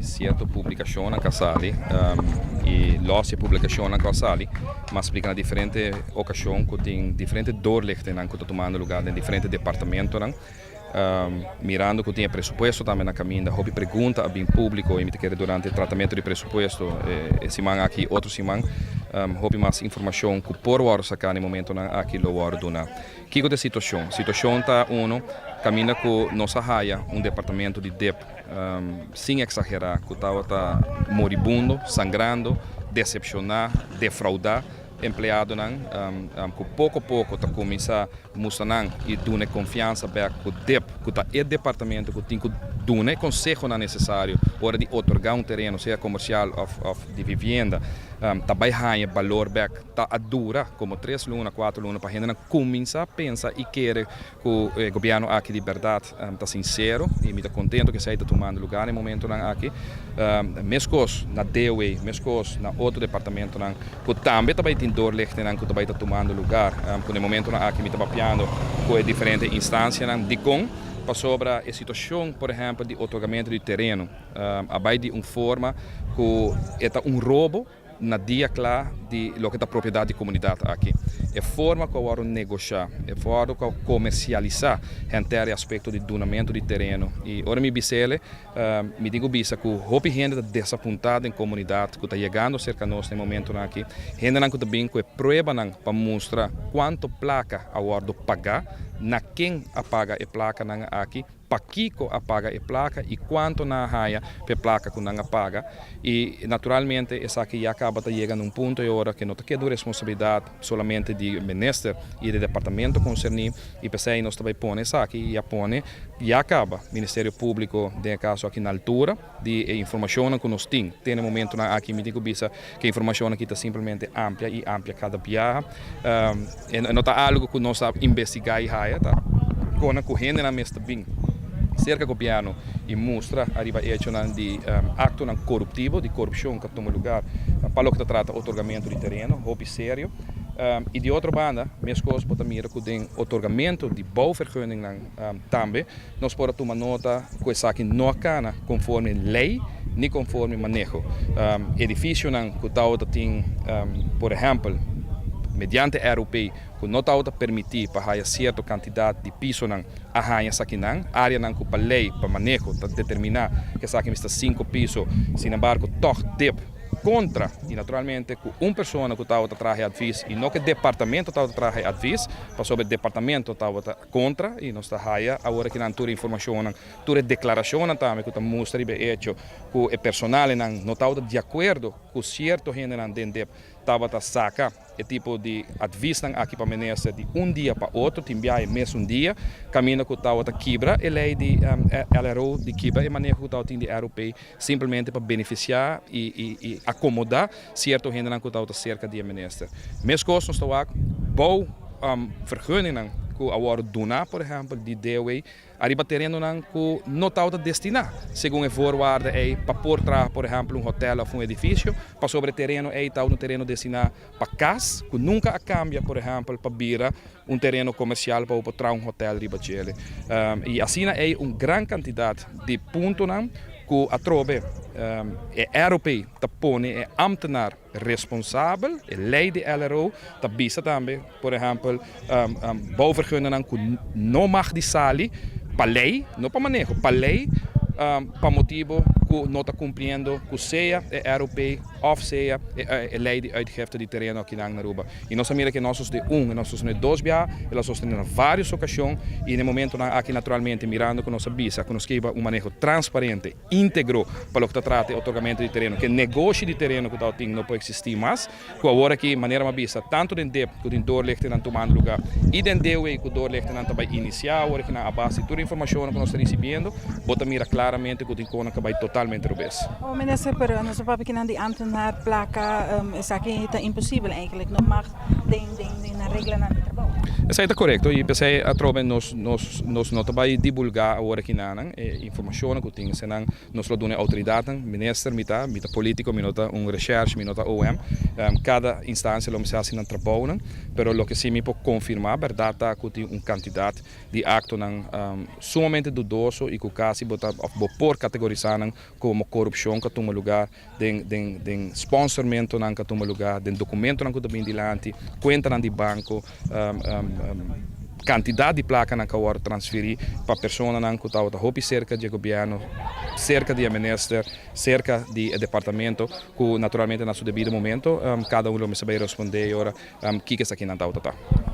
sierto publikashonnan ku a sali i los e publikashonnan ku a sali, m'a splika na diferente okashon ku tin diferente doorlichtingnan ku ta tumando lugá den diferente departamentonan. Mirando ku tin e presupuesto tambe na kaminda, hopi pregunta a bin públiko i mi ta kere durante e tratamentu di presupuesto e siman aki i otro siman hopi mas informashon ku por wòrdu saká na e momentonan aki lo wòrdu duna. Kiko ta e situashon? Situashon ta uno kaminda ku nos a haya un departamento di dip sin eksagerá ku tabata moribundo, sangrando, desepshoná, defraudá empleadonan ku poko poko ta kuminsá mustra nan i duna e konfiansa bèk ku dip ku ta e departamento ku tin ku duna e konsehonan nesesario ora di otorgá un tereno sea komersial òf di vivienda ta bai haña balor bèk. Ta a dura komo tres luna, kuater luna pa hendenan kuminsá pensa i kere ku e gobièrnu aki di bèrdat ta sinsero i mi ta kontento ku esei ta tumando lugá na e momentonan aki. Meskos na DOW, meskos na otro departamentonan ku tambe ta bai tin doorlichtingnan ku ta bai ta tumando lugar ku na e momentonan aki mi ta papiando ku e diferente instansianan. Dikon? Pasobra e situashon por ehèmpel di otorgamentu di tereno a bai di un forma ku e ta un robo na dia kla di loke ta propiedat di komunidat aki. E forma ku a wòrdu negoshá, e forma ku a komersialisá henter e aspekto di dunamentu di tereno. I ora mi bis'el, mi tin ku bisa ku hopi hende ta desapuntá den komunidat ku ta yegando serka nos na e momentunan aki. Hendenan ku ta bin ku e pruebanan pa mustra kuantu plaka a wòrdu pagá, na ken a paga e plakanan aki. Pakiko a paga e plaka i kuantu nan a haña pa e plaka ku nan a paga. I naturalmente esaki ya kaba ta yega na un punto e ora ku no ta keda un responsabilidat solamente di minister i di departamento konserní i p'esei nos ta bai pone esaki i a pone ya kaba Ministerio Públiko den e kaso aki na altura di e informashonnan ku nos tin. Te na e momentunan aki mi tin ku bisa ku e informashonnan aki ta simplemente amplia i amplia kada biaha. E no ta algu ku nos a investigá i haya, ta kona ku hendenan mes ta bin serka gobièrnu i mustra ariba echonan di aktonan koruptivo, di korupshon ku a tuma lugar pa loke ta trata otorgamentu di tereno, hopi serio. I di otro banda, meskos bo ta mira ku den otorgamentu di bouwvergunningnan tambe nos por a tuma nota ku esaki no a kana konforme lei ni konforme maneho. Edifisionan ku tabata tin, por ehèmpel, mediante ROP ku no tabata permití pa haya sierto kantidat di pisonan a haña esakinan. Áreanan ku pa lei, pa maneho ta determiná ku esaki mester sinku piso, sinembargo tòg dip kontra i naturalmente ku un persona ku tabata traha e advis i no ku e departamento tabata traha e advis pasobra e departamento tabata kontra i nos ta haya awor akinan tur e informashonnan, tur e deklarashonnan tambe ku ta mustra riba e echo ku e personalenan no tabata di akuerdo ku sierto hendenan den dep tabata saka e tipo di advisnan aki pa minister di un dia pa otro, tin biaha e mesun dia, kaminda ku tabata kibra e lei di LRO, di kibra e maneho ku tabatin di ROP, simplemente pa benefisiá i akomodá sierto hendenan ku tabata serka di e minister. Meskos nos ta wak bou vergunningnan ku a wòrdu duná, por ehèmpel di DOW, ariba terenonan ku no tabata destiná segun e voorwaarden ei pa por traha, por ehèmpel, un hotèl òf un edifisio, pasobra e tereno ei tabata un tereno destiná pa kas ku nunka a kambia, por ehèmpel, pa bira un tereno komersial pa bo por traha un hotèl riba djele. I asina ei un gran kantidat di puntonan ku atrobe e ROP ta pone e ámtenar responsabel, e lei di LRO ta bisa tambe, por ehèmpel, bouwvergunningan ku no mag di sali pa lei, no pa maneho, pa lei, pa motibu ku no ta kumpliendo ku sea e ROP òf sea e lei di uitgifte di tereno akinan na Aruba. I nos a mira ku e no a sosodé un, e no a sosodé dos biaha, el a sosodé na vários okashon i na e momentonan aki naturalmente mirando ku nos a bisa ku nos ke hiba un maneho transparente, íntegro pa loke ta trata e otorgamentu di tereno, ku e negoshi di tereno ku tabatin no por eksistí mas, ku awor aki manera mi a bisa tantu den dip ku tin doorlichtingnan tumando lugá i den DOW ku doorlichtingnan ta bai inisiá awor aki nan a base di tur e informashonnan ku nos ta risibiendo bo ta mira klaramente ku tin konan ku a bai totalmente robes. Oh minister, pero nos a papia kinan di ambtenaar plaka, esaki ta imposibel eigenlijk, no mag den den den nan reglanan di trabou. Esey ta corecto y pesey atrobe nos no ta bay divulga awor aki nan e informacion cu tin, senão nos lo duna autoridad. Minister mi ta, mi ta politico, mi no ta un recherche, mi no ta OM. Cada instancia lo mester haci nan trabou, pero loke si mi por confirma, berdad, ta cu tin un cantidad di actonan sumamente dudoso y cu casi bo ta of bo por categorisa nan como corupcion cu a tuma luga den sponsormentonan cu a tuma luga, den documentonan cu ta bin dilanti, cuentanan di banco, cantidad di placanan cu a wordo transferi pa personanan cu tabata hopi cerca di gobierno, cerca di minister, cerca di departamento, cu naturalmente na su debido momento cada un lo mester bay responde ora kico esakinan tabata.